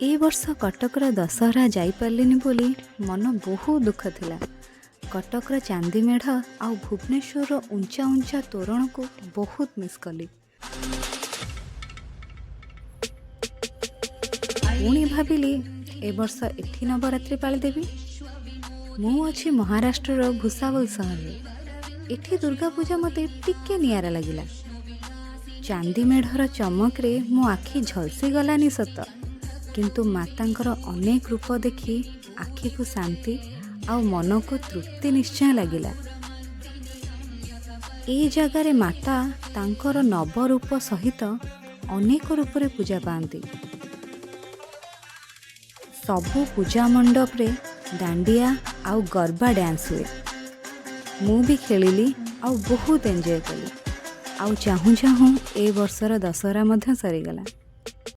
ଏ ବର୍ଷ କଟକର ଦଶହରା ଯାଇପାରିଲିନି ବୋଲି ମନ ବହୁତ ଦୁଃଖ ଥିଲା। କଟକର ଚାନ୍ଦି ମେଢ଼ ଆଉ ଭୁବନେଶ୍ୱରର ଉଞ୍ଚା ଉଞ୍ଚା ତୋରଣକୁ ବହୁତ ମିସ୍ କଲି। ପୁଣି ଭାବିଲି, ଏ ବର୍ଷ ଏଠି ନବରାତ୍ରି ପାଳିଦେବି। ମୁଁ ଅଛି ମହାରାଷ୍ଟ୍ରର ଭୁସାବଲ ସହରରେ। ଏଠି ଦୁର୍ଗା ପୂଜା ମୋତେ ଟିକେ ନିଆରା ଲାଗିଲା। ଚାନ୍ଦି ମେଢ଼ର ଚମକରେ ମୋ ଆଖି ଝଲସି ଗଲାନି ସତ, କିନ୍ତୁ ମାତାଙ୍କର ଅନେକ ରୂପ ଦେଖି ଆଖିକୁ ଶାନ୍ତି ଆଉ ମନକୁ ତୃପ୍ତି ନିଶ୍ଚୟ ଲାଗିଲା। ଏଇ ଜାଗାରେ ମାତା ତାଙ୍କର ନବରୂପ ସହିତ ଅନେକ ରୂପରେ ପୂଜା ପାଆନ୍ତି। ସବୁ ପୂଜା ମଣ୍ଡପରେ ଦାଣ୍ଡିଆ ଆଉ ଗର୍ବା ଡ୍ୟାନ୍ସ ହୁଏ। ମୁଁ ବି ଖେଳିଲି ଆଉ ବହୁତ ଏନ୍ଜୟ କଲି। ଆଉ ଚାହୁଁ ଚାହୁଁ ଏ ବର୍ଷର ଦଶହରା ମଧ୍ୟ ସରିଗଲା।